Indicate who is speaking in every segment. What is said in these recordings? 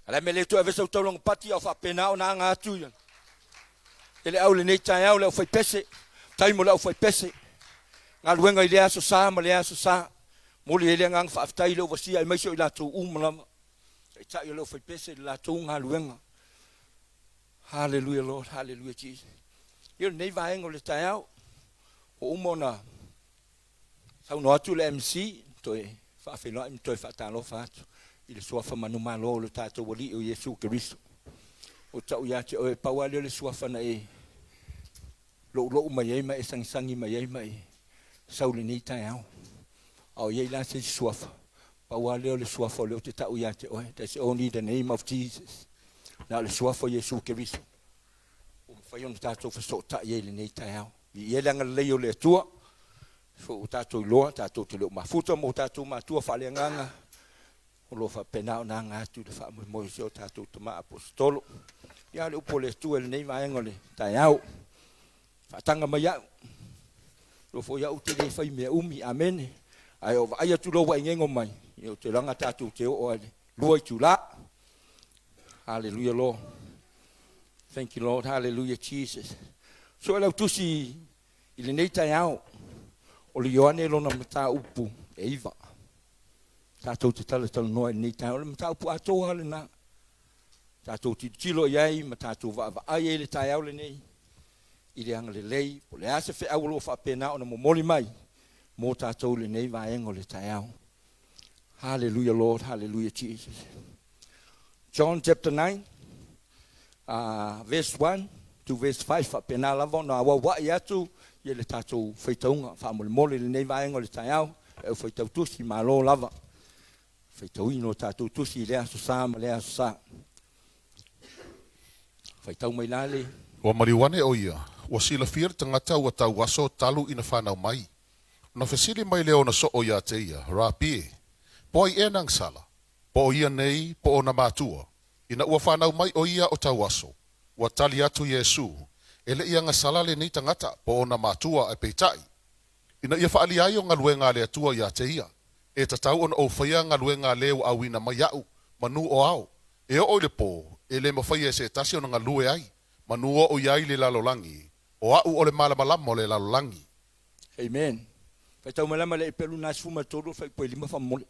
Speaker 1: A le a mea le toe ave sau taulaga pati a o faapena ona aga atu ia e le au lenei taeao le aufaipese. Tai mo le aufaipese. Galuega i lea aso sa ma lea aso sa. Momoli ai le agaga faafetai i le overseer aemaise o i latou uma lava. Taitai o le aufaipese i le latou galuega. Hallelujah Lord, hallelujah Jesus. Ia o lenei vaega o le taeao, ua uma ona Saunoa atu le MC, toe faafeiloai ma toe faatalofa atu i le Suafa manumalo o lo tatou Alii o Iesu Keriso. Ua tau ia te oe, pau lava lea o le Suafa na e loulou mai ai ma e sagisagi mai ai ma e sau i lenei taeao. A o i ai la se isi Suafa, pau lava lea o le Suafa o lea ou te tau ia te oe. That's only the name of Jesus. Na o le Suafa o Iesu Keriso ua mafai ona tatou fesootai ai i lenei taeao. Viia le agalelei o le Atua, foi ua tatou iloa, tatou te le o mafuta ma o tatou matua faaleagaga, o lo o faapena ona aga atu i le faamoemoe o si o tatou tama aposetolo. Ia, le upu o le Atua i lenei vaega o le taeao, faataga mai au, iloa foi au ou te le fai mea umi, amene, ae o vaai atu loa ua e gego mai, ia ou te iloaga tatou te oo lava i le 2 itula. Hallelujah Lord. Thank you Lord. Hallelujah Jesus. So e lau tusi i lenei taeao o le Ioane lona mataupu e 9. Tatou te talatalanoa i lenei taeao. O le mataupu atoa lena. Tatou tilotilo i ai ma tatou vaavaai ai le taeao lenei i le agalelei, po o le a se feau o lo o faapena ona momoli mai mo tatou i lenei vaega o le taeao. Hallelujah Lord, hallelujah Jesus. John chapter 9, verse 1 to verse 5, faapena lava ona auauai atu ia le tatou faitauga faamolemole i lenei vaega o le taeao, e au faitau tusi, malo lava faitauina o tatou tusi i lea aso sa ma lea aso sa. Faitau mai la le.
Speaker 2: Ua maliu ane o ia, ua silafia le tagata ua tau aso talu ina fanau mai. Ona fesili mai lea ona soo ia te ia, Rapi e, po ai ea na gsala, po o ia nei, po o ona matua, ina ua fanau mai o ia o tau aso? Ua tali atu Iesu, E le i agasala lenei tagata, po o ona matua, ae peitai, ina ia faalia ai o galuega a le Atua ia te ia, e tatau ona ou faia galuega a le ua auina mai aʻu, manu o ao. E oo i le po, e le mafaia e se tasi ona galue ai, manu oo i ai le lalolagi, o aʻu o le malamalama o le lalolagi.
Speaker 1: Amen. Faitau mai la ma le pelu na 13 o le fuaiupu e 5 faamolemole.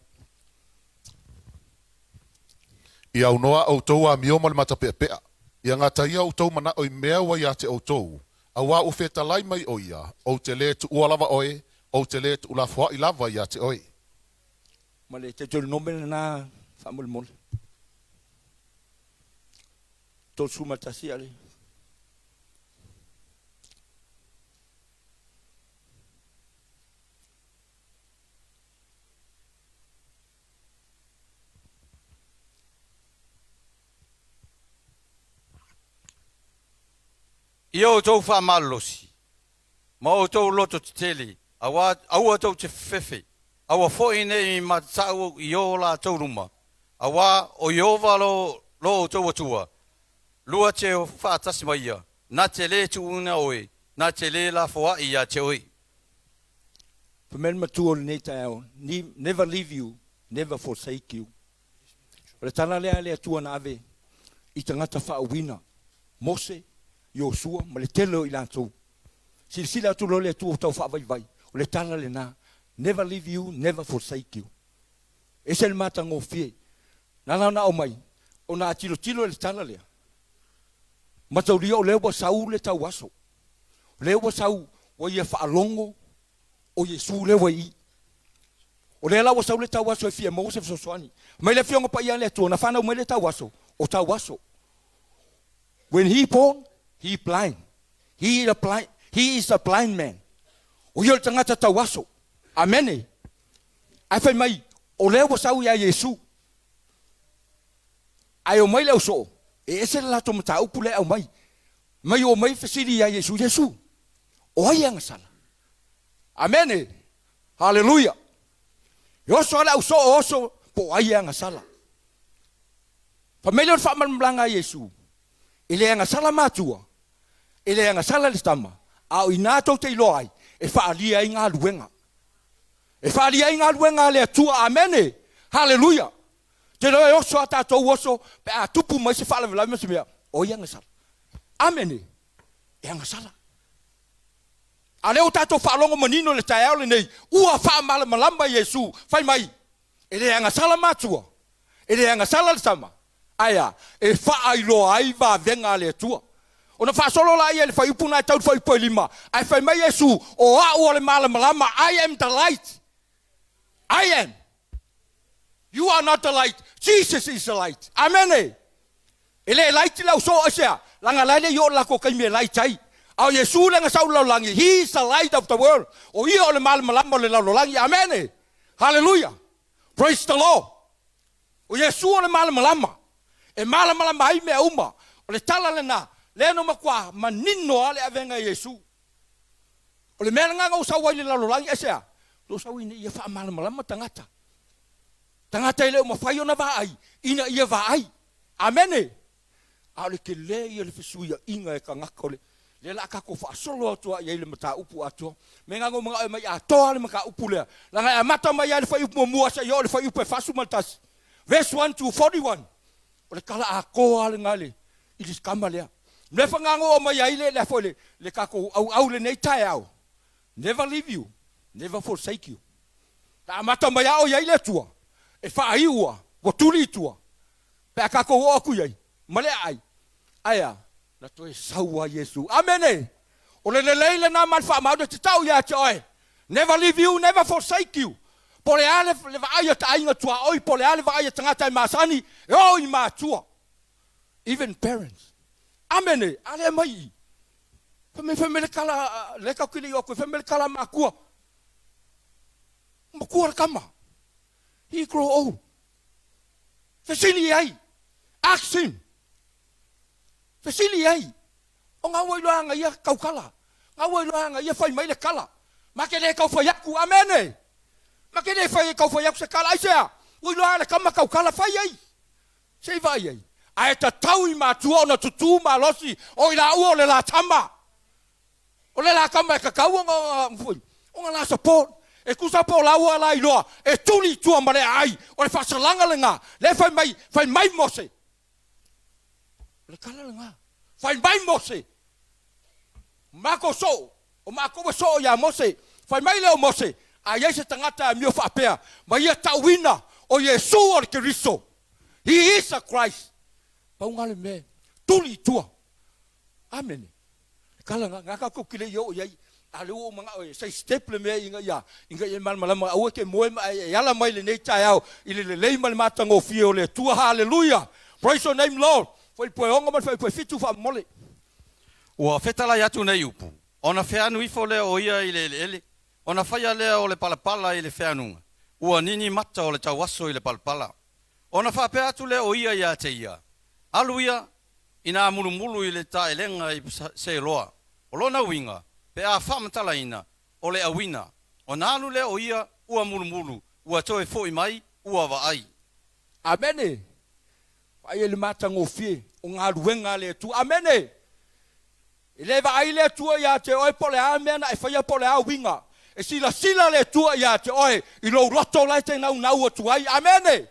Speaker 2: Ia aunoa outou amio ma le matapeapea, ia gata ia outou manaʻo i mea ua ia te outou, auā ua fetalai mai o ia, Ou te lē tuua lava oe, ou te lē tuulafoaʻi lava ia te oe.
Speaker 1: Ma le Deuteronome lena faamolemole. 31 a le.
Speaker 3: Ia outou faamalolosi ma outou loto tetele, aua aua tou te fefefe, aua foi ne i matatau i o latou luma, auā o Ieova lo, lo outou Atua, lua te faatasi ma ia, na te lē tuuina oe, na te lē lafoaʻi iā te oe.
Speaker 1: Fai mai le matua o lenei taeao, Never leave you, never forsake you. O le tala lea a le Atua na ave i tagata faauuina, Mose, Iosua ma le tele o i latou. Silasila atu loa le Atua ua tau faavaivai, o le tala lena, Never leave you, never forsake you. Ese le matagofie. Na ala ona aumai, ona a tilotilo i le tala lea, mataulia o lea ua sau le tauaso, o lea ua sau, ua ia faalogo o Iesu lea ua i i. O lea la ua sau le tauaso e fia maua se fesoasoani. Mai le Afioga Paia a le Atua, na fanau mai le tauaso, o tauaso. When he born, he blind. He is a blind, he is a blind man. O ia o le tagata tauaso. Amene. Ae fai mai, o lea ua sau ia Iesu. Ae omai le ausoo, e ese le latou mataupu lea e aumai. Mai omai fesili ia Iesu, Iesu, o ai e agasala? Amene! Haleluia! E oso lava le ausoo, oso po o ai e agasala. Fai mai lea o le faamalamalamaga a Iesu, E le agasala matua, e le agasala le tama, a o i ina tou te iloa ai, e faaalia ai galuega. E faaalia ai galuega a le Atua. Amene! Haleluia! Te iloa e oso a tatou oso pe a tupu mai se faalavelave ma se mea, o ai e agasala? Amene! E agasala. A o lea ua tatou faalogo manino i le taeao lenei, ua faamalamalama Iesu, fai mai, E le agasala matua, e le agasala le tama, ae a? E faailoa ai vavega a le Atua. Ona faasolo laia i le fuaiupu na e tau i le fuaiupu e lima, ae fai mai Iesu, O A'u o le malamalama, I am the light. I am. You are not the light, Jesus is the light. Amene! E le light le ausoo aisea? Leaga la e le i oo le latou taimi e light ai. A o Iesu lea na sau i le lalolagi, He is the light of the world. O Ia o le malamalama o le lalolagi. Amene! Haleluia! Praise the Lord! O Iesu o le malamalama, e malamalama ai mea uma. O le tala lena, lea na matua manino lava le avega e Iesu. O le mea lena na ou sau ai i le lalolagi, aisea? Na ou sau ina ia faamalamalama tagata. Tagata e le o mafai ona vaai, ina ia vaai. Amene! A o le tele ia o le fesuiaiga e tagata o le lea la a tatou faasolo atu ai i le mataupu atoa. Mea na na ou manao e aumai atoa le mataupu lea, leaga e amata mai lava i le fuaiupu muamua seia oo i le fuaiupu e 41, verse 1 to 41. O le tala atoa lena i le i le tama lea. Mea foi na na ou aumaia ai le le foi le le tatou auau i lenei taeao, never leave you, never forsake you. Na amata mai lava o i ai le Atua e faaiu a ua tuli i tua. Pe a tatou oo atu i ai ma le aai, ae a? Na toe sau a Iesu. Amene! O le lelei lena ma le faamaoni e tatau ia te oe. Never leave you, never forsake you. Po o le a le, le vaai a ta aiga tuaoi, po o le a le vaai a tagata e masani, e oo i matua. Even parents. Amene! A lea mai i. Fai mai, fai mai le tala, lea tatou te le i oo atu ai, fai mai le tala a matua. Matua le tama. He grow old. Fesili i ai. Ask him. Fesili i ai. O ngā ua iloa aga ia taukala. Ngā ua iloa aga ia fai mai le kala. Ma ke le tau fai aku. Amene. Ma ke le fai tau fai aku se kala. Aisea? Ua iloa le kama taukala fai ai. Se i vaai ai. Ae tatau i matua ona tutū malosi o i laua o le la tama. O le la kama e kakau ona foi, ona la support. E tusa po o laua la iloa e tuli i tua ma le aai, o le faasalaga lena, lea e fai mai, fai mai Mose. O le tala lena. Fai mai Mose. Matou soo, o matou e soo ia Mose. Fai mai lea o Mose, a i ai se tagata e amio faapea, ma ia tauina o Iesu o le Keriso. He is a Christ. Pau na le mea, tuli i tua. Amene. Kala nga nga ka kile i oo i ai. A le ua ou manao e sai step le mea ina ia ina ia malamalama aua e te moe ma e ala mai lenei taeao i le lelei ma le matagofie o le Atua. Haleluia! Praise your name Lord. Fuaipue 6 ma le fuaipue 7 faamolemole.
Speaker 3: Ua fetalai atu nei upu, ona feanu ifo lea o ia i le eleele, ona faia lea o le palapala i le feanuga, ua nini mata o le tauaso i le palapala. Ona faapea atu lea o ia ia te ia, Alu ia, ina mulumulu i le taelega i Seloa, o lona uiga, pe a faamatalaina, o le auina, ona alu lea o ia ua mulumulu, ua toe foi mai, ua vaai.
Speaker 1: Amene! Vaai ai le matagofie o galuega a le Atua. Amene! E le vaai le Atua ia te oe po o le a mea na e faia po o le a uiga. E silasila le Atua ia te oe i lou loto la e te naunau atu ai. Amene!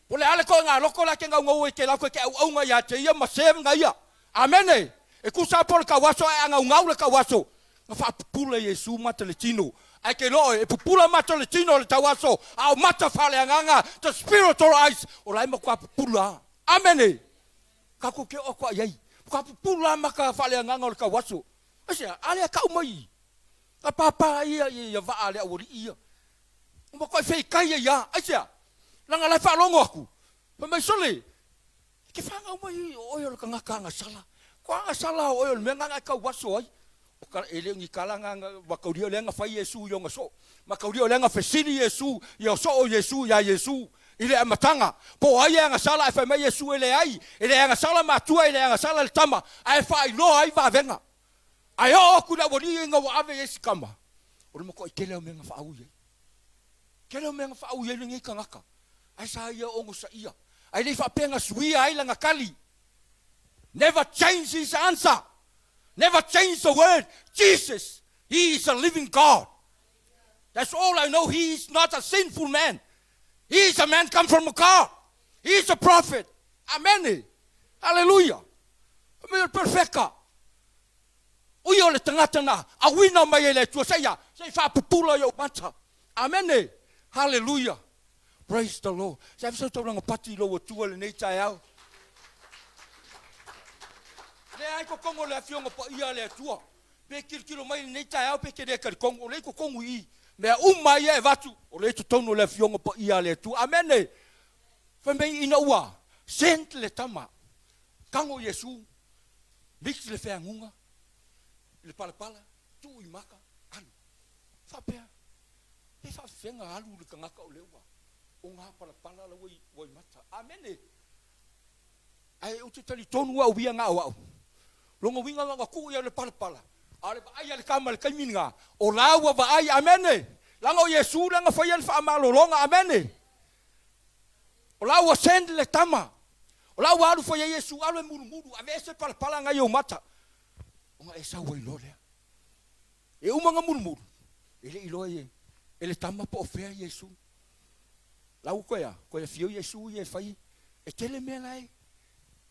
Speaker 1: Po o le a le toega loto la e te naunau ai kēlā koe te auauna ia te ia ma se na ia. Amene! E tusa lava po o le tauaso ae a naunau le tauaso, na faapupula Iesu mata le tino. Ae ke iloa oe, e pupula mata le tino o le tauaso, a o mata faaleagaga, the spiritual eyes, o la e matua pupula lava. Amene! Tatou te oo atu a i ai. Matua pupula lava mata faaleagaga o le tauaso. Aisea? A lea tau mai i ka pāpā ia ia vaa a le aualii ia. Ua matuai feikai ai a. Aisea? Leaga la e faalogo atu. Fai mai, Sole, e te fanau mai o oe o le tagata agasala. Ko agasala o oe o le mea lena e tauaso ai. O ka, e le o ni tala na, na mataulia o lea na fai Iesu i ona soo. Mataulia o lea na fesili Iesu ia soo Iesu iā Iesu i le amataga. Po o ai e agasala ae fai mai Iesu e leai, e le agasala matua e le agasala le tama, ae faailoa ai vavega. Ae oo atu i le aualii ina ua ave i ai si tama, o le matuai tele o mea na faaui ai. Tele o mea na faaui ai lenei tagata, ae sa ia onosaia. Ae le i faapea na suia ai lana tali. Never change his answer. Never change the word. Jesus, he is a living God. That's all I know. He is not a sinful man. He is a man come from God. He is a prophet. Amene. Haleluia. Fai mai o le perofeta. O ia o le tagata na auina mai e le Atua se i a? Se i faapupula i ou mata. Amene. Haleluia. Praise the Lord. Se ave sau taulaga pati i lou Atua i lenei taeao. Lea ai totonu o le Afioga Paia a le Atua. Pe tilotilo mai i lenei taeao pe te le talitonu, o lea i totonu i i. Mea uma ia e avatu, o lea i totonu o le Afioga Paia a le Atua. Amene. Fai mai ina ua sent le tama, tago Iesu, mix le feaguga i le palapala, tuu i maka, alu. Faapea, pe faafefea alu le tagata o lea ua oga palapala la ua i mata. Amene. Ae ou te talitonu au ia na o au. Lona uiga na ona tuu ia o le palapala, a o le vaai a le tama i le taimi lena, o la ua vaai. Amene. Leaga o Iesu lea na faia le faamalologa. Amene. O la ua send le tama. O la ua alu fai ai Iesu, alu e mulumulu, aveese palapala na i ou mata. Ona e sau ai loa lea. E uma ona mulumulu, e le i iloa e le tama po o fea Iesu. La ua toe a? Toe afio Iesu ia e fai, e tele mea la e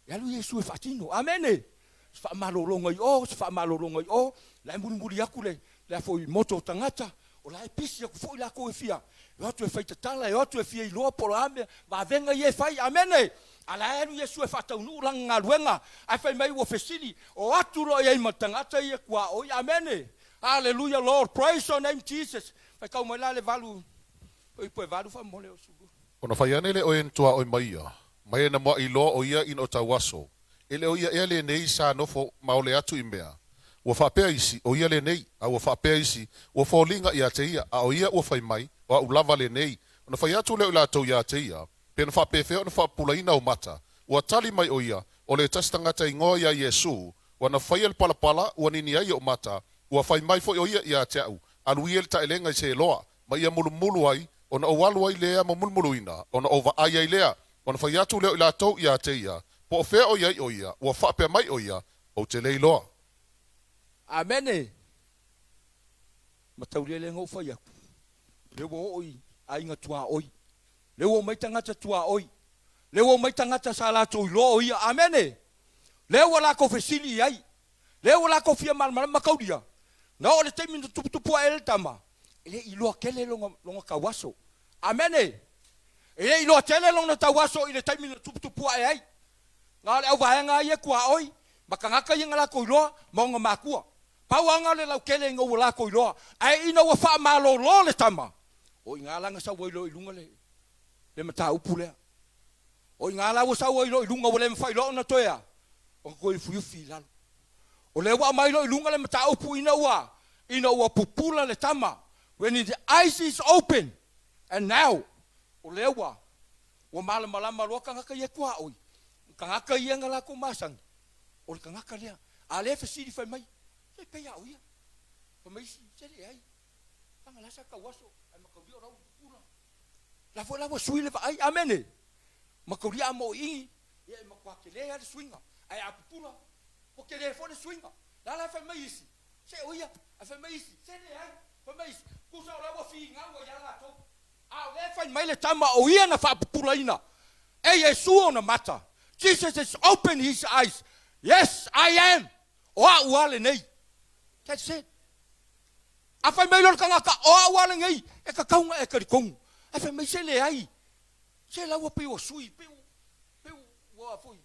Speaker 1: e alu Iesu e faatino. Amene! Se faamalologa i o, se faamalologa i o, la e mulimuli atu le le a foi moto o tagata, o la e pisi atu foi latou e fia e o atu e fai tatala, e o atu e fia iloa po o a mea, vavega ia e fai. Amene! A la e alu Iesu e faataunuu lana galuega, ae fai mai ua fesili, o atu loa i ai ma tagata ia tuaoi. Amene! Haleluia Lord, praise your name Jesus. Faitau mai la le valu, o ipu e valu faamolemole o sulu.
Speaker 2: Ona fai ane lea o e na tuaoi mai ia, mai e na muaʻi loa o ia ina o tauaso, e le o ia ea lenei sa nofo maole atu i mea. Ua faapea isi, o ia lenei, a ua faapea isi, ua foliga ia te ia, a o ia ua fai mai, o aʻu lava lenei. Ona fai atu lea o i latou ia te ia, Pe na faapefea ona faapupulaina ou mata? Ua tali mai o ia, O le tasi tagata igoa ia Iesu, ua na faia le palapala, ua nini ai ou mata, ua fai mai foi o ia ia te aʻu, Alu ia i le taelega i Seloa, ma ia mulumulu ai, ona ou alu ai lea ma mulumuluina, ona ou vaai ai lea, ona fai atu lea o i latou ia te ia, Po o fea o i ai o ia, ua faapea mai o ia, Ou te le iloa.
Speaker 1: Amene! Mataulia lea na ou fai atu, lea ua oo i aiga tuaoi. Lea ua omai tagata tuaoi. Lea ua omai tagata sa latou iloa o ia. Amene! Lea ua latou fesili i ai. Lea ua latou fia malamalama mataulia. Na oo i le taimi na tuputupu ae ai le tama, e le i iloa tele lona, lona tauaso. Amene! E le i iloa tele lona tauaso i le taimi na tuputupu ae ai. Na o le auvaega lava ia tuaoi ma tagata ia na latou iloa ma ona matua. Pau lava na o le lautele ina ua latou iloa. Ae ina ua faamalolo le tama, O i ina la na sau ai loa i luga le, le mataupu lea. O i ina la ua sau ai loa i luga, ua le mafai loa ona toe a, ona toe ufiufi i lalo. O lea ua aumai loa i luga le mataupu ina ua, ina ua pupula le tama, when his eyes is open, and now, o lea ua, ua malamalama loa tagata ia tuaoi, tagata ia na latou masani, o le tagata lea. A lea e fesili fai mai, se pei a o ia? Fai mai isi, se leai. Leaga la sa tau aso ae mataulia o la ua pupula. La foi la ua sui le vaai. Amene. Mataulia a moiigi, ia e matua tele lava le suiga. Ae a pupula, ua tele foi le suiga. La la fai mai isi, se o ia. Ae fai mai isi, se leai. Fai mai isi, tusa o la ua finau ai lava latou. A o lea e fai mai le tama o ia na faapupulaina e Iesu ona mata. Jesus has opened his eyes. Yes, I am. O a'u a lenei. That's it. A fai mai loa le tagata, O au a lenei, e tatau ona e talitonu. Ae fai mai, Se leai, se la ua pei ua sui, pei ua, pei ua foi,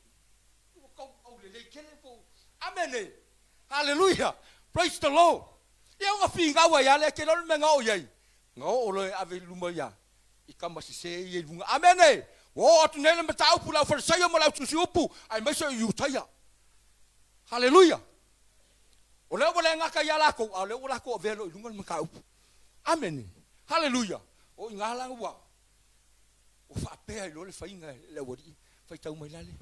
Speaker 1: pei ua tau aulelei tele po o. Amene! Haleluia! Praise the Lord! Ia ona finau ai lava lea, e te iloa le mea na oo i ai? Na oo loa e ave i luma ia, i tama sese ia i luga. Amene! Ua oo atu nei le mataupu i le Aufarisaio ma le Autusiupu, aemaise o Iutaia. Haleluia! O lea ua le gata ia latou, a o lea ua latou avea loa i luga le mataupu. Amene! Haleluia! O i ina la ua ua faapea ai loa le faiga e le aualii. Faitau mai la le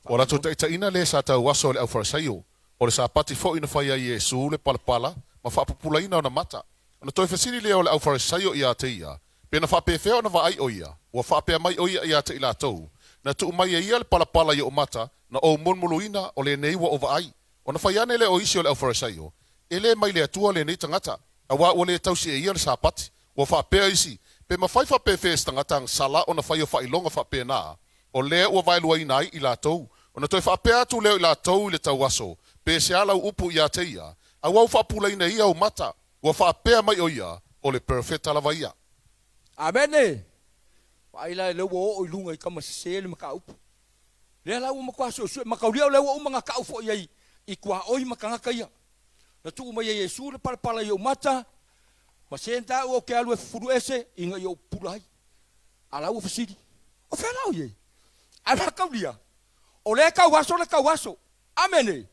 Speaker 2: Ua latou taitaiina le sa tauaso e le Aufarisaio, o le Sapati foi na fai ai Iesu le palapala ma faapupulaina ona mata. Ona toe fesili lea o le Aufarisaio ia te ia, Pe na faapefea ona vaai o ia? Ua faapea mai o ia ia te i latou, Na tuu mai e ia le palapala i ou mata, na ou mulumuluina, o lenei ua ou vaai. Ona fai ane lea o isi o le Aufarisaio, E le mai le Atua lenei tagata, auā ua le tausi e ia le Sapati. Ua faapea isi, Pe mafai faapefea e se tagata agasala ona fai o faailoga faapena? O lea ua vaeluaina ai i latou. Ona toe faapea atu lea o i latou i le tauaso, Pe se a lau upu ia te ia, a ua ou faapupulaina e ia ou mata, ua faapea mai o ia, o le Perofeta lava ia.
Speaker 1: Amene! Vaai la, lea ua oo i luga i tama sese le mataupu. Lea la ua matua suesue, mataulia o lea ua uma ona tau foi ai i tuaoi ma tagata ia. Na tuu mai e Iesu le palapala i ou mata, ma senta au ou te alu e fufulu ese ina ia ou pupula ai. A la ua fesili, O fea la o i ai? Ae mataulia, o lea e tauaso le tauaso. Amene!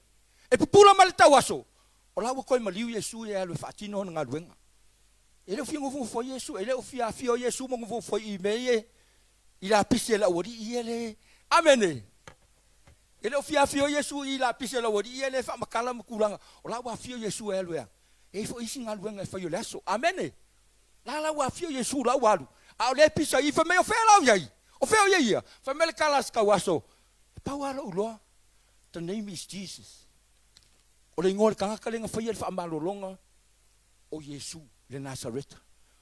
Speaker 1: E pupula mai le tauaso, o la ua toe maliu Iesu ia e alu e faatino ana galuega. E le o fia nofonofo ai Iesu, e le o fia afio ai Iesu ma nofonofo ai i mea ia i lapisi a le aualii ia le. Amene! E le o fia afio ai Iesu i lapisi a le aualii ia le faamatala ma tulaga, o la ua afio Iesu e alu e a? E i ai foi isi galuega e fai o le aso. Amene! La la ua afio Iesu la ua alu, a o lea e pisa i, fai mai, O fea la o i ai? O fea o i ai ia? Fai mai le tala a si tauaso, E pau lava lou iloa, the name is Jesus. O le igoa o le tagata lea na faia le faamalologa o Iesu le Nasareta.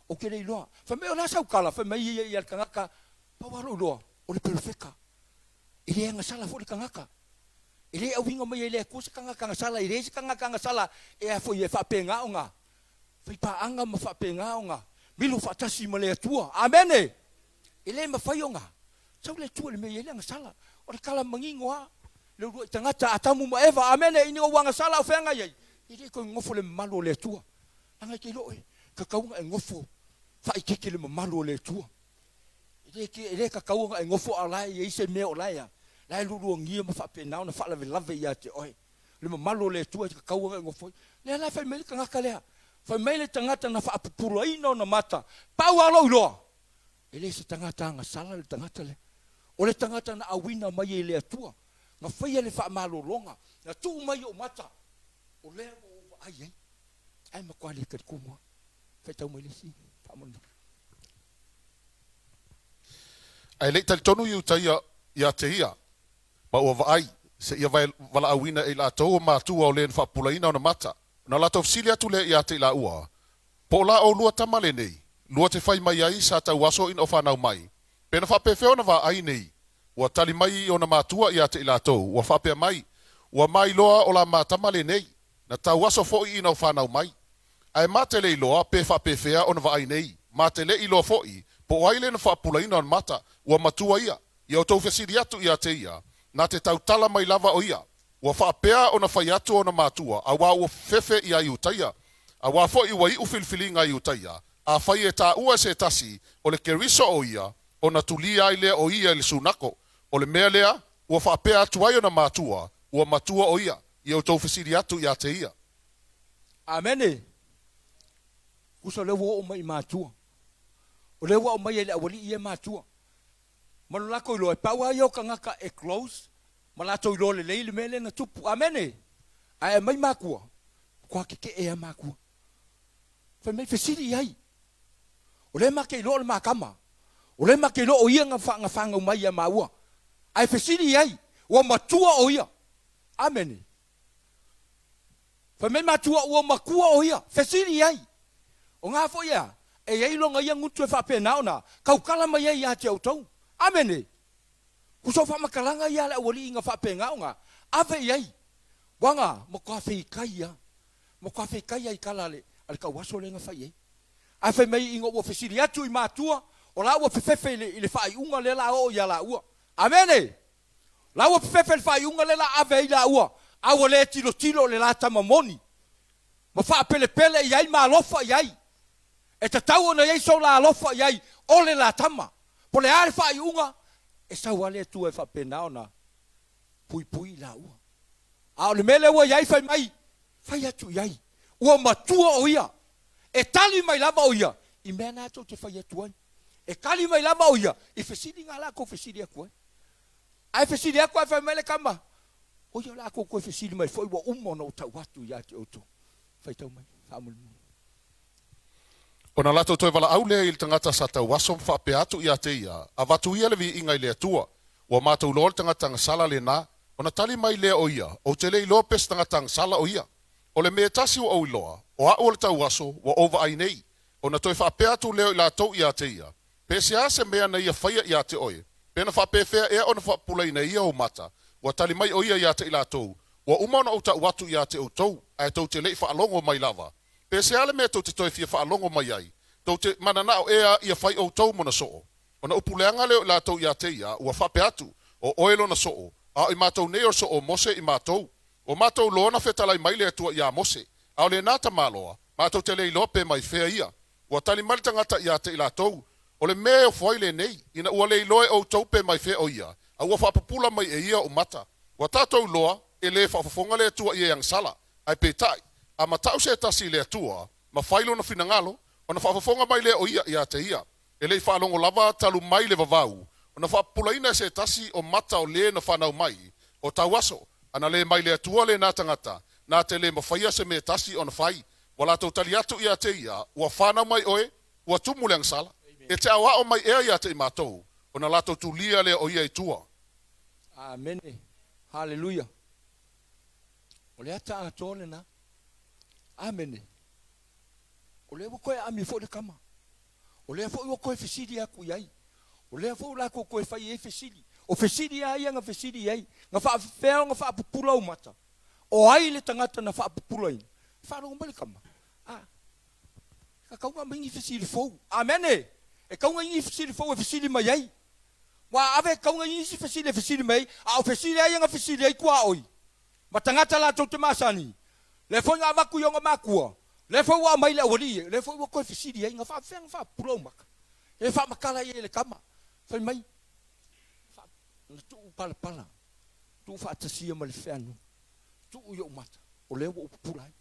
Speaker 1: Ou te le iloa. Fai mai, O le a sau tala? Fai mai ia ia le tagata, Pau lava lou iloa, o le perofeta. E le agasala foi le tagata. E le auiga mai e le Atua se tagata agasala, e leai se tagata agasala e a foi e faapena ona faipaaga ma faapena ona milo faatasi ma le Atua. Amene! E le mafai ona sau le Atua i le mea e i ai le agasala. O le tala manino lava, le uluai tagata, Atamu ma Eva, amene, ina ua agasala a o feagai ai, e le toe nonofo i le mamalu o le Atua. Leaga e te iloa oe, tatau ona e nofo faaeteete i le mamalu o le Atua. E le tatau ona e nofo a o la e i ai se mea o la e a, la e lualuagia ma faapena ona faalavelave ia te oe. Le mamalu o le Atua e tatau ona e nofo ai. Lea la fai mai le tagata lea, fai mai le tagata na faapupulaina ona mata, pau lava lou iloa, e le se tagata agasala le tagata lea. O le tagata na auina mai e le Atua, na faia le faamalologa, na tuu mai i ou mata, o lea ua ou vaai ai. Ae matua le talitonu lava. Faitau mai le isi faamolemole.
Speaker 2: Ae le i talitonu Iutaia ia te ia, ma ua vaai, seia valaauina e i latou o matua o le na faapupulaina ona mata, ona latou fesili atu lea ia te i laua, Po o la oulua tama lenei, lua te fai mai ai sa tauaso ina o fanau mai, pe na faapefea ona vaai nei? Ua tali mai i ona matua ia te i latou, ua faapea mai, Ua mailoa o la ma tama lenei, na tauaso foi ina o fanau mai. Ae ma te le iloa pe faapefea ona vaai nei, ma te le iloa foi po o ai le na faapupulaina ona mata, ua matua ia. Ia outou fesili atu ia te ia, na te tautala mai lava o ia. Ua faapea ona fai atu ona matua, auā ua fefe ia Iutaia. Auā foi ua iu filifiliga a Iutaia, afai e taua e se tasi, o le Keriso o ia, ona tulia ai lea o ia i le sunako. O le mea lea, ua faapea atu ai ona matua, ua matua o ia. Ia outou fesili atu ia te ia.
Speaker 1: Amene! Tusa o lea ua oo mai i matua. O lea ua aumai e le aualii ia matua. Ma lo latou iloa, e pau lava ia o tagata e close ma latou iloa lelei le mea lea na tupu. Amene! Ae aumai matua, matua tetee lava matua. Fai mai, fesili i ai. O lea ma te iloa o le ma tama. O lea ma te iloa o ia na fanau mai ia maua. Ae fesili i ai, ua matua o ia. Amene! Fai mai matua ua matua o ia, fesili i ai. O na foi ea, e i ai lona ia gutu e faapena ona tautala mai ai ia te outou. Amene! Uso faamatalaga ia a le aualii na faapena ona ave i ai, ua na matua feitai a, matua feitai a i tala a le, a le tauaso lea na fai i ai. Ae fai mai ina ua fesili atu i matua, o la ua fefefe i le, i le faaiuga lea la oo ia laua. Amene! La ua fefefe le faaiuga lea la ave ai laua, a ua le tilotilo le la tama moni, ma faapelepele i ai ma alofa i ai. E tatau ona i ai so la alofa i ai o le la tama. Po le a le faaiuga, e sau lava le Atua e faapena ona puipui i laua. A o le mea lea ua i ai, fai mai, fai atu i ai, ua matua o ia, e tali mai lava o ia i mea na tou te fai atu ai. E tali mai lava o ia i fesiliga a la tou fesili atu ai. Ae fesili atu ae fai mai le tama, O ia o le a tou toe fesili mai foi ua uma ona ou tau atu ia te outou. Faitau mai, faamolemole.
Speaker 2: Ona latou toe valaau lea i le tagata sa tauaso ma faapea atu ia te ia, Avatu ia le viiga i le Atua, ua matou iloa le tagata agasala lena. Ona tali mai lea o ia, Ou te le iloa pe se tagata agasala o ia. O le mea e tasi ua ou iloa, o au o le tauaso, ua ou vaai nei. Ona toe faapea atu lea o i latou ia te ia, Pe se a se mea na ia faia ia te oe? Pe na faapefea ea ona faapupulaina e ia ou mata? Ua tali mai o ia ia te i latou, Ua uma ona ou tau atu ia te outou, ae tou te le i faalogo mai lava. Pe se a le mea tou te toe fia faalogo mai ai? Tou te mananao ea ia fai outou mona soo? Ona upu leaga lea o i latou ia te ia, ua faapea atu, O oe lona soo, a o i matou nei o le soo o Mose i matou. Ua matou iloa na fetalai mai le Atua ia Mose, a o lena tamaloa, matou te le iloa pe mai fea ia. Ua tali mai le tagata ia te i latou, O le mea e ofo ai lenei, ina ua le iloa e outou pe mai fea o ia, a ua faapupula mai e ia ou mata. Ua tatou iloa, e le faafofoga le Atua i e agasala, ae peitai, a matau se tasi i le Atua, ma fai lona finagalo, ona faafofoga mai lea o ia ia te ia. E le i faalogo lava talu mai le vavau, ona faapupulaina e se tasi o mata o le na fanau mai, o tauaso, ana le mai le Atua lena tagata, na te le mafaia se mea tasi ona fai. Ua latou tali atu ia te ia, Ua fanau mai oe, ua tumu le agasala, e te aoao mai ea ia te i matou, ona latou tulia lea o ia i tua.
Speaker 1: Amene. Haleluia. O le ata atoa lena. Amene. O lea ua toe aami foi le tama. O lea foi ua toe fesili atu i ai. O lea foi ua latou toe fai i ai fesili. O fesili lava ia na fesili i ai, na faafefea ona faapupula ou mata? O ai le tagata na faapupulaina? Faalogo mai le tama, A, e tatau ona aumai ni fesili fou. Amene! E tatau ona i ai ni fesili fou e fesili mai ai. Ua ave e tatau ona i ai nisi fesili e fesili mai ai, a o fesili lava ia na fesili ai tuaoi ma tagata latou te masani, lea foi na avatu i ona matua, lea foi ua aumai i le aualii, lea foi ua toe fesili ai, na faafefea ona faapupula ou mata? E faamatala i ai e le tama, fai mai, na tuu palapala, tuu faatasia ma le feanu, tuu i ou mata, o lea ua ou pupula ai.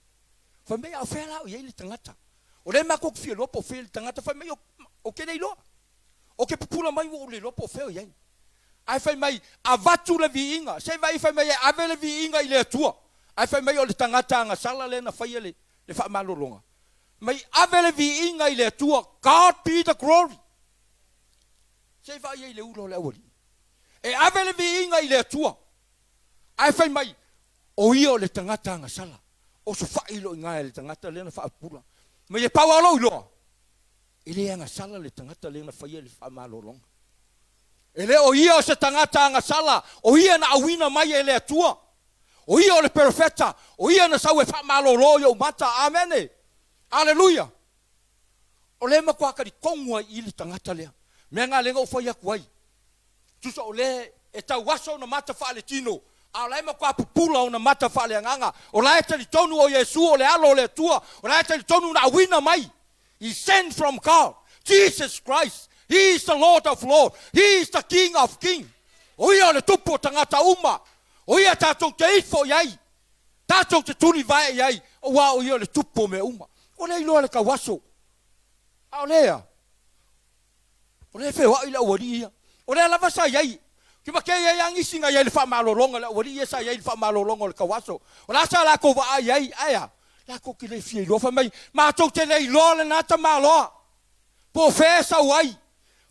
Speaker 1: Fai mai, a o fea la o i ai le tagata? O lea matou te fia iloa po o fea le tagata. Fai mai, ou te le iloa. Ou te pupula mai ua ou le iloa po o fea o i ai. Ae fai mai, avatu le viiga. Se i vaai fai mai e ave le viiga i le Atua. Ae fai mai o le tagata agasala lea na faia le faamalologa. Mai ave le viiga i le Atua, God be the glory. Se i vaai ai i le ula o le aualii. E ave le viiga i le Atua. Ae fai mai, o ia o le tagata agasala. Osofai loa i ina e le tagata lea na faapupula. Mai e pau lava lou iloa, e le agasala le tagata lea na faia le faamalologa. E le o ia o se tagata agasala, o ia na auina mai e le Atua. O ia o le perofeta, o ia na sau e faamalolo i ou mata. Amene! Aleluia! O lea e matua talitonu ai i le tagata lea. Mea na lea na ou fai atu ai. Tusa o lea e tauaso ona mata faaletino, a o la e matua pupula ona mata faaleagaga. O la e talitonu o Iesu o le Alo o le Atua, o la e talitonu na auina mai. He sent from God, Jesus Christ, He is the Lord of Lord, He is the King of King. O ia o le Tupu o tagata uma, o ia tatou te ifo i ai, tatou te tulivae i ai, aua o ia o le Tupu o mea uma. Ua le iloa le tauaso, a o lea, O lea e feoai le aualii ia. O lea lava sa i ai. Ki ma ke i ai lava nisi na i ai i le faamalologa, le aualii ia sa i ai i le faamalologa o le tauaso. O le a sa latou vaai i ai? Ae a? Latou te le fia iloa. Fai mai, matou te le iloa lena tamaloa, po o fea e sau ai,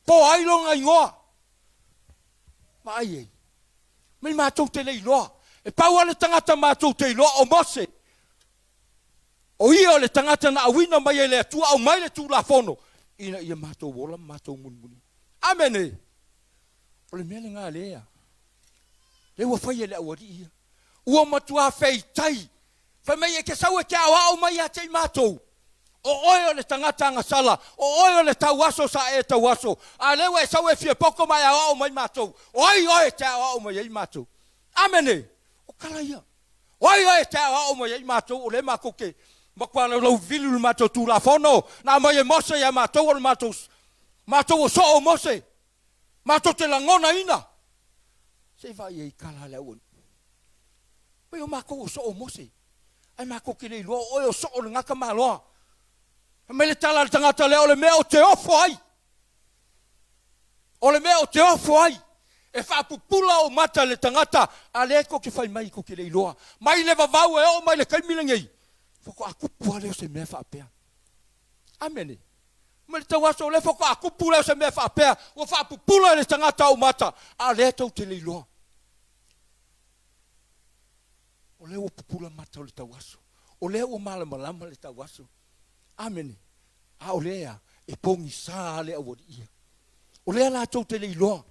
Speaker 1: po o ai lona igoa. Vaai ai. Mai matou te le iloa. E pau lava le tagata matou te iloa o Mose. O ia o le tagata na auina mai e le Atua aumai le Tulafono ina ia matou ola ma matou mulimuli. Amene! O le mea lena lea, lea ua fai e le aualii ia. Ua matua feitai. Fai mai e te sau e te aoao mai ia te i matou. O oe o le tagata agasala, o oe o le tauaso sa e tauaso, a lea ua e sau e fia poto ma e aoao mai matou. O ai oe e te aoao mai ai matou? Amene! O tala ia. O ai oe e te aoao mai ai matou, o lea matou te matua laulauvili le matou Tulafono na aumai e Mose ia matou, o le matou, matou o soo o Mose, matou te lagonaina. Se i vaai ai i tala a le aualii. Pei o matou o soo o Mose, ae matou te le iloa o oe o soo le gata maloa. Fai mai le tala a le tagata lea, o le mea ou te ofo ai, O le mea ou te ofo ai, e faapupula ou mata i le tagata, a lea tou te fai mai tou te le iloa. Mai le vavau e oo mai le taimi lenei, faatoa tupu lava lea o se mea faapea. Amene. Mai le tauaso lea faatoa tupu lea o se mea faapea, ua faapupula i le tagata ou mata, a lea tou te le iloa. O lea ua pupula mata o le tauaso. O lea ua malamalama le tauaso. Amene. A o lea e pogisa le aualii ia. O lea latou te le iloa.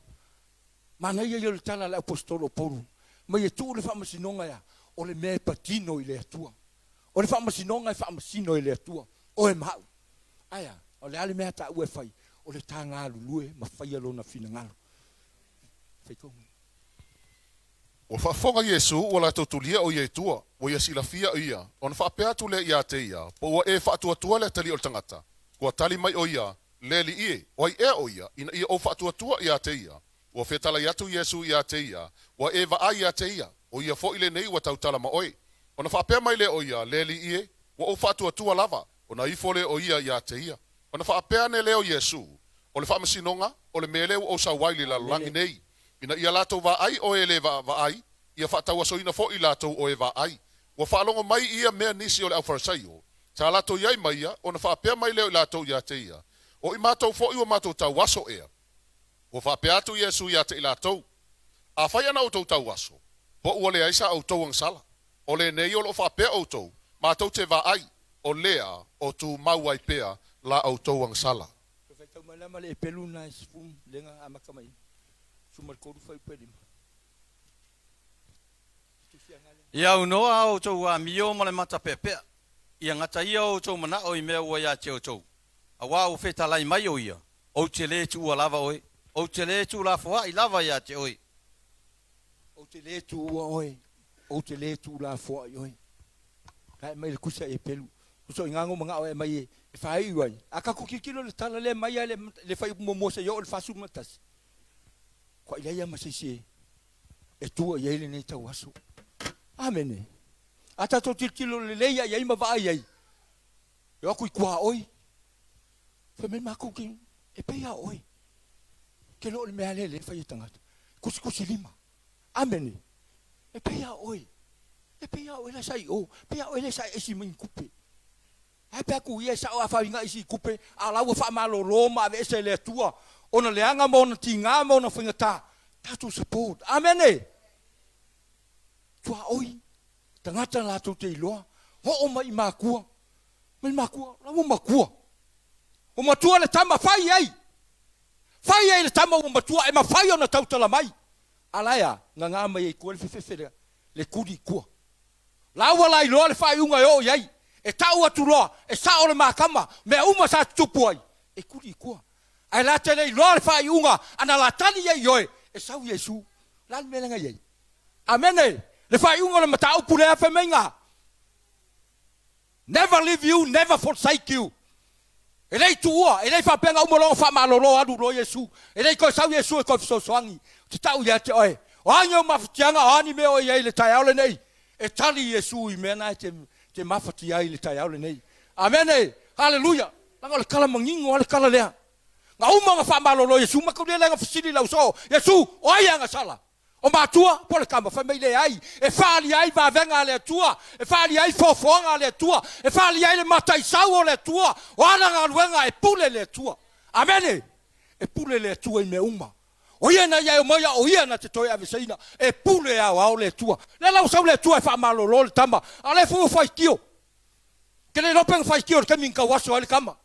Speaker 1: Manaia ia o le tala a le Aposetolo o Paulo, mai e tuu le faamasinoga ea, o le mea e patino i le Atua. O le faamasinoga e faamasino e le Atua, oe ma au. Ae a? O le a le mea a taua e fai? O le ta galulue ma faia Lona finagalo. Faitau mai.
Speaker 2: Ua faafofoga Iesu ua latou tulia o ia i tua, ua ia silafia o ia, ona faapea atu lea ia te ia, Po ua e faatuatua le atalii o le tagata? Ua tali mai o ia, Le alii e, o ai ea o ia, ina ia ou faatuatua ia te ia? Ua fetalai atu Iesu ia te ia, Ua e vaai ia te ia, o ia foi lenei ua tautala ma oe. Ona faapea mai lea o ia, Le alii e, ua ou faatuatua lava, ona ifo lea o ia ia te ia. Ona faapea ane lea o Iesu, O le faamasinoga, o le mea lea ua ou sau ai i le lalolagi nei, ina ia latou vaai o e le vaai, ia faatauasoina foi latou o e vaai. Ua faalogo mai ia mea nisi o le aufarasaio, sa latou i ai ma ia, ona faapea mai lea o i latou ia te ia, O i matou foi ua matou tauaso ea? Ua faapea atu Iesu ia te i latou, Afai ana outou tauaso, po ua leai sa outou agasala. O lenei o lo o faapea outou, matou te vaai, o lea o tumau ai pea la outou agasala.
Speaker 1: Toe faitau mai la ma le epelu na e sefulu lega amata mai 13 fuaiupu e lima.
Speaker 3: Ia aunoa a outou amio ma le matapeapea, ia gataia o outou manao i mea ua ia te outou, auā ua fetalai mai o ia, Ou te lē tuua lava oe, ou te lē tuulafoaʻi lava iā te oe.
Speaker 1: Ou te lē tuua oe, ou te lē tuulafoaʻi oe. Ka e mai le kusa e pelu. Kusa o ingago mangao e mai e faaiu ai. A tatou tilotilo i le tala lea mai lava le fuaiupu muamua seia oo i le 41, kua i ai lava ma se isi e tua i ai lenei tauaso. Amene. A tatou tilotilo lelei lava i ai ma vaai i ai, e o atu i tuaoi, fai mai matou te, e pei lava o oe. Ke le o le mea lea lea e fai e tagata. Tusitusi lima. Amene. E pei lava o oe. E pei lava o oe la sa i o. E pei lava o oe lea sa e esi mai ni tupe. Ae pe atu ia e sao a faainga isi i tupe, a o la ua faamalolo ma aveese e le Atua ona leaga ma ona tiga ma ona faigata. Tatou support. Amene. Tuaoi, tagata latou te iloa, oo mai i makua, mai makua, la ua matua. Ua matua le tama, fai i ai. Fai i ai le tama ua matua e mafai ona tautala mai. A la e a? Gaga mai ai i tua le fefefe lea, le tuli i tua. La ua lailoa le faaiuga e oo i ai. E tau atu loa, e sao le makama, mea uma sa tutupu ai, e tuli i tua. Ae la te le iloa le faaiuga ana la tali i ai i oe, e sau Iesu. O le a le mea lea na i ai? Amene! Le faaiuga o le mataupu lea fai mai ga, Never leave you, never forsake you. E le i tuua, e le i faapea na uma loa ona faamalolo alu loa Iesu. E le i toe sau Iesu e toe fesoasoani. Ou te tau ia te oe, o a ni ou mafatiaga, o a ni mea o i ai i le taeao lenei, e tali Iesu i mea na e te mafatia ai i le taeao lenei. Amene! Haleluia! Leaga o le tala manino lava le tala lea. Na uma ona faamalolo Iesu, mataulia lea na fesili lau soo, Iesu, o ai e agasala? O matua, po o le tama, fai mai, Leai, e faaalia ai vavega a le Atua, e faaalia ai foafoaga a le Atua, e faaalia ai le mataisau o le Atua, o ana galuega, e pule le Atua. Amene! E pule le Atua i mea uma. O ia na ia e omai a o ia na te toe aveseina. E pule aoao le Atua. Lea la ua sau le Atua e faamalolo le tama, a o lea foi ua faitio. Ke le iloa pe na faitio i le taimi na tauaso ai le tama.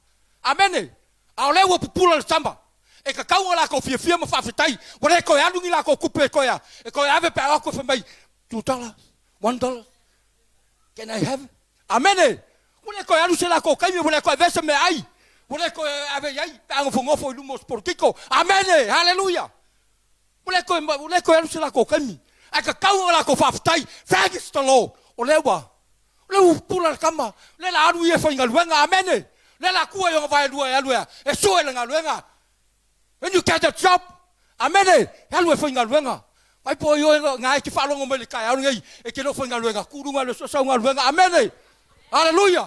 Speaker 1: Amene! A o lea ua pupula le tama. E tatau ona latou fiafia ma faafetai, ua le toe alu ni latou tupe e toe e toe ave pe a o atu e fai mai, $2, $1, can I have? Amene! Ua le toe alu se latou taimi, ua le toe avea se meaai, ua le toe ave i ai pe a nofonofo i luma o se polokiko. Amene! Haleluia! Ua le toe, ua le toe alu se latou taimi, ae tatau ona latou faafetai, thanks the Lord, o lea ua, o lea ua pupula le tama, o lea la alu ia e faigaluega, amene, o lea la tua i ona vaelua e alu e, e sue le galuega. When you get a job, amene, e alu e faigaluega. Mai po o oe na e te faalogo mai i le taeao lenei, e te le o faigaluega, tuu i luga e alu e sue sau galuega, amene, haleluia,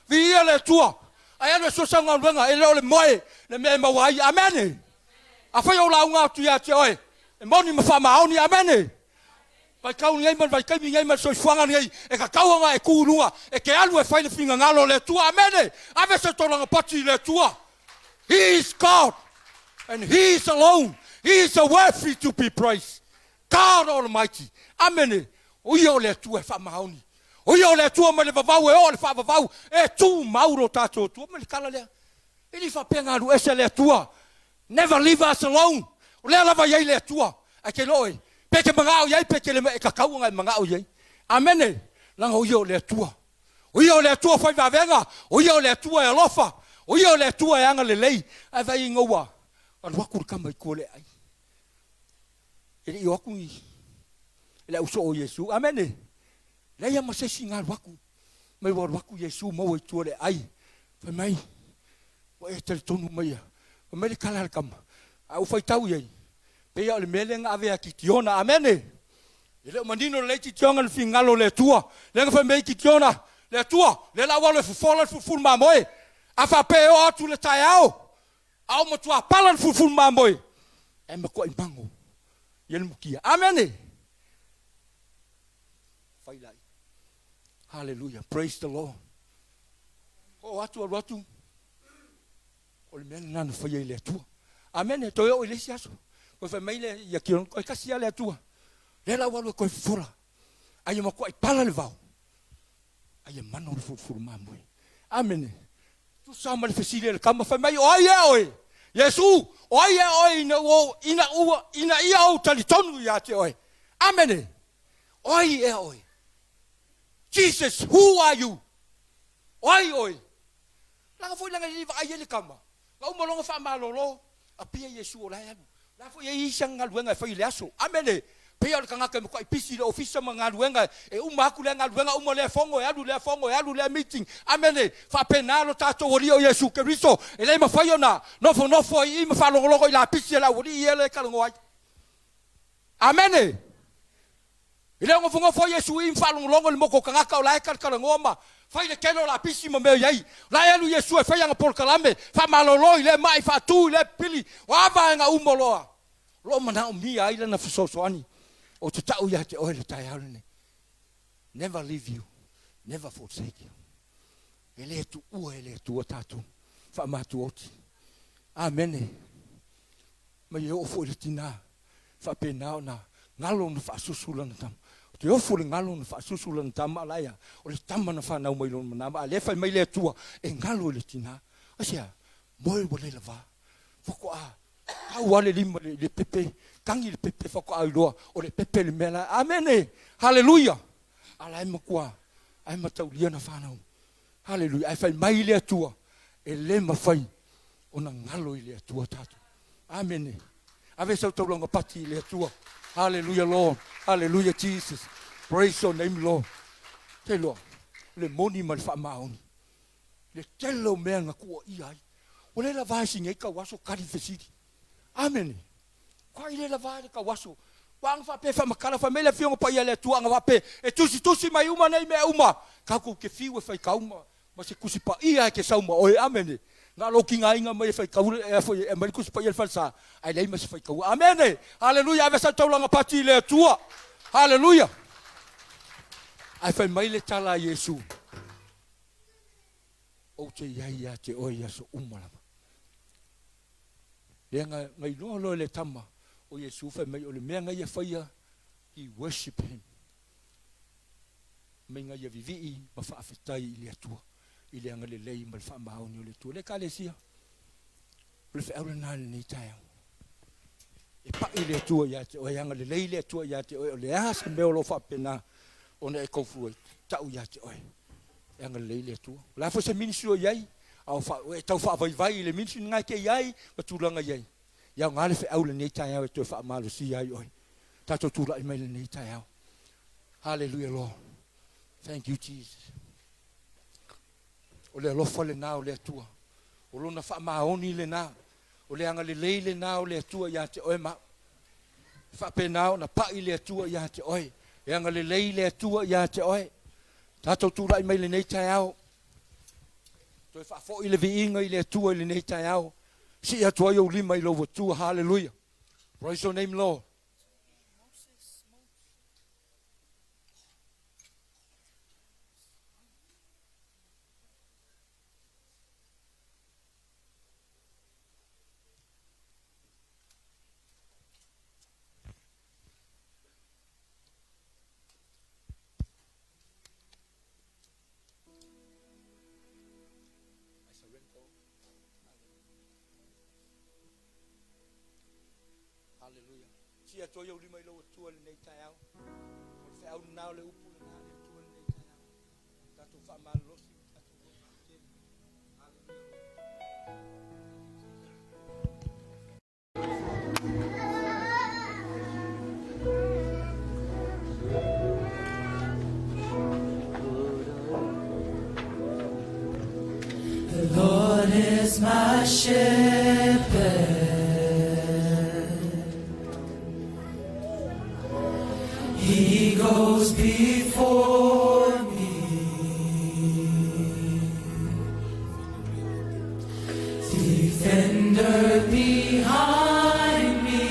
Speaker 1: viia le Atua, ae alu e sue sau galuega, e le o le moe le mea e maua ai, amene. Afai o ou lauga atu ia te oe, e moni ma faamaoni, amene. Vaitau lenei ma le vaitaimi lenei ma le soifuaga lenei, e tatau ona e tu i luga, e te alu e fai le finagalo o le Atua, amene. Ave se tolaga pati i le Atua. He is God and He is alone. He is worthy to be praised. God Almighty. Amene. O ia o le Atua e faamaoni. O ia o le Atua mai le vavau e oo i le faavavau, e tumau lo tatou Atua. Mai le tala lea. E le faapea na alu ese le Atua. Never leave us alone. O lea lava e i ai le Atua. Ae ke iloa oe, pe e te magao i ai pe e te le e tatau ona e magao i ai. Amene! Leaga o Ia o le Atua. O Ia o le Atua fai vavega, o Ia o le Atua e alofa, o Ia o le Atua e agalelei. Ae vaai ina ua alu atu le tama i tua o le aai. E le i o atu ni le au soo o Iesu. Amene! Leai lava ma se isi na alu atu. Mai ua alu atu Iesu maua i tua o le aai. Fai mai, ua e talitonu mai ia. Fai mai le tala a le tama, a ou faitau i ai, pei lava o le mea lea na ave ia Kitiona. Amene! E le o manino lelei Kitiona i le finagalo o le Atua. Lea na fai mai ai Kitiona, Le Atua, lea la ua alu e fofola le fulufulu mamoe. A faapea e oo atu i le taeao, a o matua pala le fulufulu mamoe, ae matuai mago ia le mutia. Amene! Fai laia. Hallelujah. Praise the Lord. Oo atu, alu atu. O le mea lena na faia i le Atua. Amene. Toe oo i le isi aso. Toe fai mai le ia Kiona, toe kasi lava le Atua. Lea la ua alu e toe fofola. A ia matuai pala le vao. A ia mano le fulufulu mamoe. Amene. Tusa ma le fesili a le tama, fai mai, O ai ea oe? Iesu, o ai ea oe ina ua, ina ua, ina ia ou talitonu ia te oe? Amene. O ai ea oe? Jesus, who are you? O ai oe? Leaga foi leaga e le i vaai ai le tama. Na uma loa ona faamalolo, apia Iesu o la e alu. O la foi e i ai isi ana galuega e fai i le aso. Amene! Pei lava o le tagata e matuai pisi i le ofisa ma galuega, e uma atu lea galuega, uma lea fono, e alu lea fono, e alu lea meeting. Amene! Faapena lo tatou Alii o Iesu Keriso, e le mafai ona nofonofo ai i i ma faalogologo i lapisi a le aualii ia lea e talanoa ai. Amene! E le o nofonofo ai Iesu i i ma faalogologo i le motu o tagata o la e talatalanoa ma fai le tele o lapisi ma mea o i ai. O la e alu Iesu e fai ana polokalame, faamalolo i lea ma'i, faatu i lea pili, o a vaega uma o lo o lo o manaomia ai lana fesoasoani. Ou te ta'u ia te oe le taeao lenei. Never leave you, never forsake you. E le tuua e le Atua tatou faamatuoti. Amene. Mai e oo foi le tina faapena ona galo ona faasusu lana tama. Ou te ofo i le galo ona faasusu lana tama, a la e a? O le tama na fanau mai lona manava, a lea fai mai le Atua e galo i le tina. Aisea? Moe ua le lava. Faatoa tau lava le lima i le pepe, tagi le pepe faatoa iloa o le pepe le mea la. Amene! Haleluia! A la e matua ae mataulia na fanau. Haleluia! Ae fai mai le Atua, e le mafai ona galo i le Atua tatou. Amene. Ave sau taulaga pati i le Atua. Haleluia Lord. Haleluia Jesus. Praise your name Lord. Te iloa, le moni ma le faamaoni. Le tele o mea na tuuaia ai. Ua le lava e sini ai tau aso tali fesili. Amene. Kai le lava le tau aso. Ua aga faapea faamatala fai mai le Afioga Paia a le Atua aga faapea e tusitusi mai uma nei mea uma. Tatou te fiu e faitau ma ma se Tusi Paia e te sau ma oe. Amene. Na o lou tigaina mai e faitau e foi e aumai le Tusi Paia i le falesa, ae leai ma se faitaua. Amene. Haleluia. Ave sau taulaga pati i le Atua. Haleluia. Ae fai mai le tala a Iesu, Ou te i ai ia te oe i aso uma lava. Lea na, na iloa loa e le tama o Iesu fai mai o le mea na ia faia, he worship him. Mai na ia vivii ma faafetai i le Atua i le agalelei ma le faamaoni o le Atua. Le Ekalesia, o le feau lena i lenei taeao. E pai le Atua ia te oe, e agalelei le Atua ia te oe, o le a se mea o lo o faapena ona e go through ai, tau ia te oe, e agalelei le Atua. O le a foi se ministry o i ai, a o e tau faavaivai i le ministry lena e te i ai ma tulaga i ai, e aoga le feau i lenei taeao e toe faamalosia ai oe. Tatou tulai mai lenei taeao. Hallelujah Lord. Thank you Jesus. O le alofa lena o le Atua. O lona faamaoni lena. O le agalelei lena o le Atua ia te oe ma au. E faapena ona pai le Atua ia te oe. E agalelei le Atua ia te oe. Tatou tulai mai lenei taeao. Toe faafoi le viiga i le Atua i lenei taeao. Sii atu ai ou lima i lou Atua. Haleluia. Praise your name, Lord. Hallelujah. Taatia atu ai ou lima i lou Atua i lenei taeao. O le feau lena o le upu lena a le Atua i lenei taeao. Tatou faamalolosi ma tatou loto tetele. Haleluia.
Speaker 4: The Lord is my shepherd. He goes before me. Defender behind me.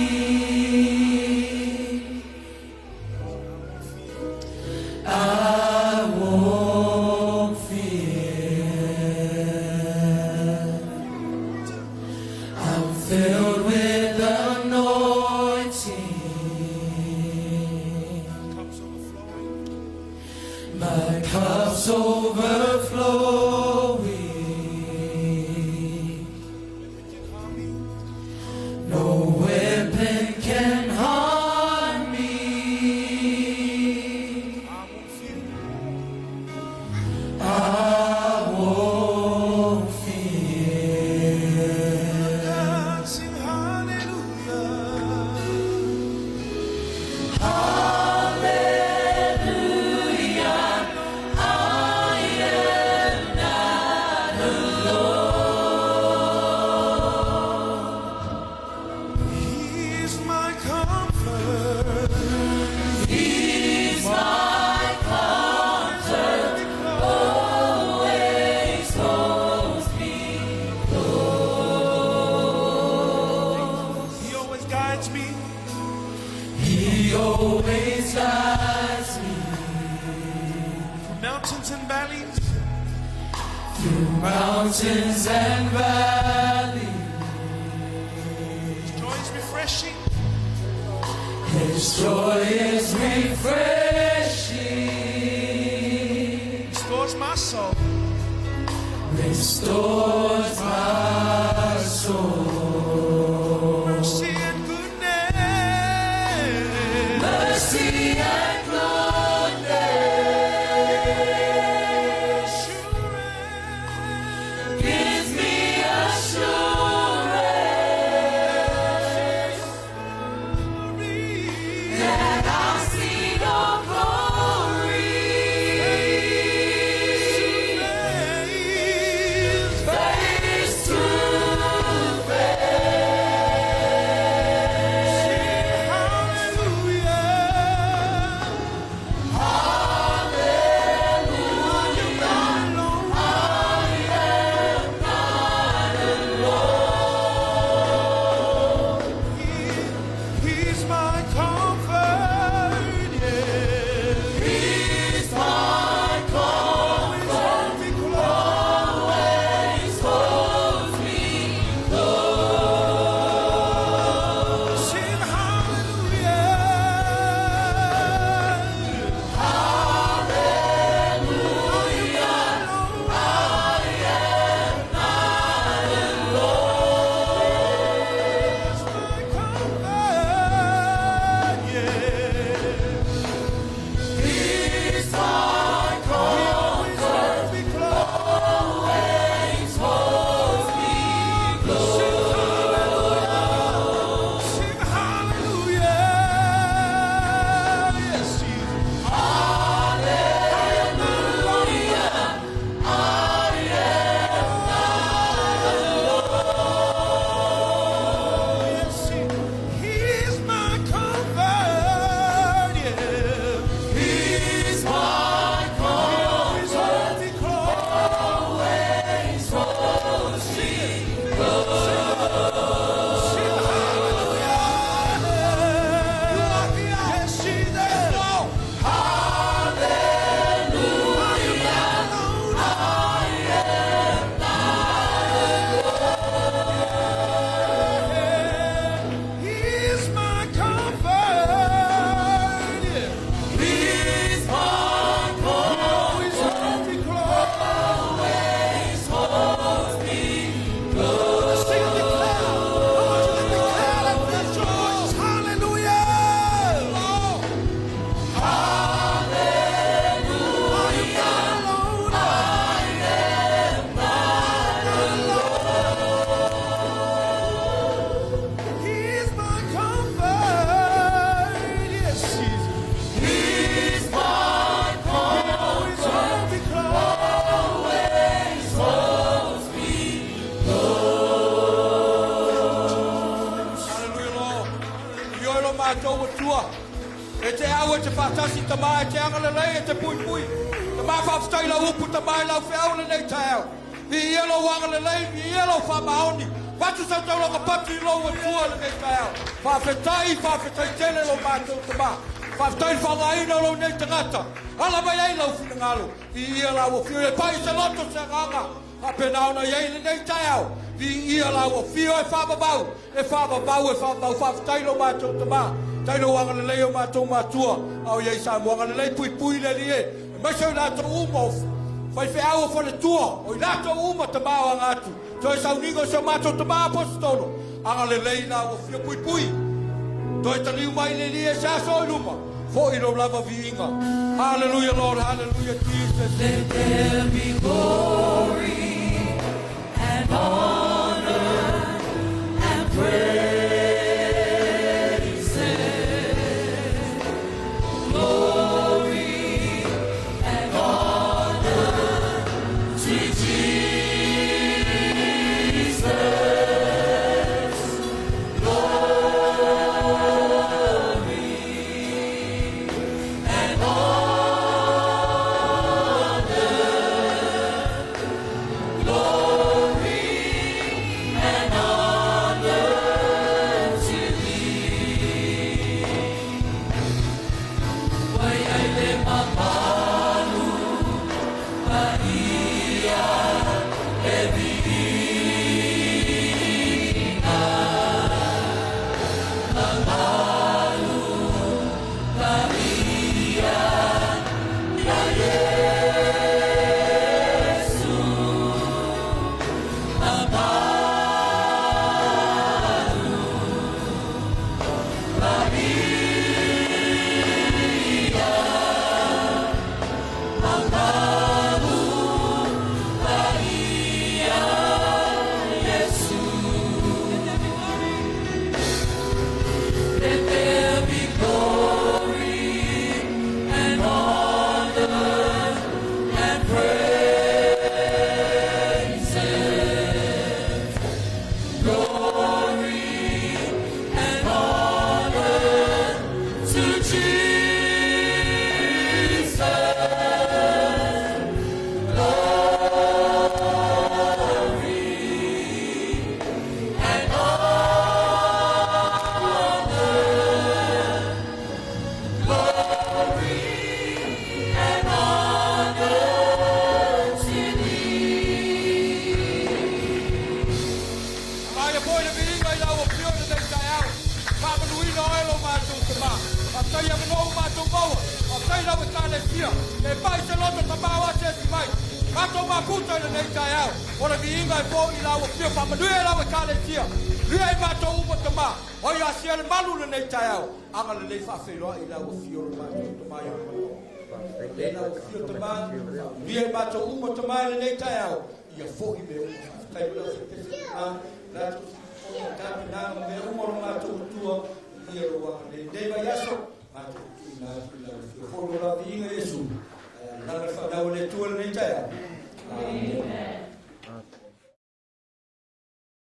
Speaker 4: I won't fear. I'm filled with anointing.
Speaker 5: Cups overflowing.
Speaker 4: My cup's overflowing. No weapon can harm me.
Speaker 5: I won't fear.
Speaker 4: I won't fear.
Speaker 5: God, sing hallelujah. He's my comfort.
Speaker 4: He's my comfort, always holds me
Speaker 5: He always guides me.
Speaker 4: He always guides me
Speaker 5: Through mountains and valleys.
Speaker 4: through mountains and valleys.
Speaker 5: His joy is refreshing.
Speaker 4: His joy is refreshing,
Speaker 5: Restores my soul.
Speaker 4: restores my soul.
Speaker 5: Mercy and goodness.
Speaker 4: Mercy and goodness
Speaker 5: Assurance.
Speaker 4: gives me assurance that I'll see your glory.
Speaker 5: Face
Speaker 4: Face to face.
Speaker 5: Hallelujah.
Speaker 1: E te au e te faatasi Tamā e te agalelei e te puipui Tamā faafetai i lau upu Tamā i lau feau lenei taeao Viia lou agalelei viia lou faamaoni Fatu sau taulaga patu i lou Atua lenei taeao Faafetai faafetai tele lo matou Tamā Faafetai i le faaaogaina o lou nei tagata Ala mai ai lau finagalo Viia lau afio e pai se loto se agaga Faapena ona i ai lenei taeao, viia lau afio e faavavau, e faavavau, e faavavau. Faafetai lo matou Tama, tai lou agalelei o matou matua, a o i ai Samoa agalelei puipui le Alii e, aemaise o i latou uma o faifeau o faletua, o i latou uma Tama o aga atu, toe sauniga o si o matou Tama Aposetolo, agalelei lau afio puipui, toe taliu mai le Alii e se aso i luma, foi lou lava viiga. Hallelujah Lord, hallelujah Jesus.
Speaker 4: Let there be glory and honor and praises. Glory and honor to Jesus. Glory and honor. Glory and honor to thee. Ua i ai le mamalu paia e viiga. Mamalu paia ia Iesu. Mamalu paia. Mamalu paia Iesu. Let there be glory and honor and praises. Glory and honor to Jesus. Glory and honor. Glory and honor to thee.
Speaker 1: Aia foi le viiga i lau afio i lenei taeao. Faamanuina oe lo matou Tamā. Faafetai avanoa ua matou maua. Faafetai lau Ekalesia. E pai se loto Tamā o asiasi mai. Matou mafuta i lenei taeao. O le viiga e foi i lau afio. Faamanuia i lau Ekalesia. Lia i matou uma Tamā. Oi asia le malu i lenei taeao. Agalelei faafeiloai i lau afio lo matou Tamā i ona Lei lau afio Tamā. Faamanuia i matou uma Tamā i lenei taeao. Ia foi mea uma. Faafetai mo lau fepesi Tamā. Latou tapenaga ma mea uma o lo matou Atua ia lou agalelei. Lenei vaiaso, matou tuuina atu i lau afio. Foi lo la viiga Iesu. Ae alaga le faanau a le Atua i lenei taeao. Amen.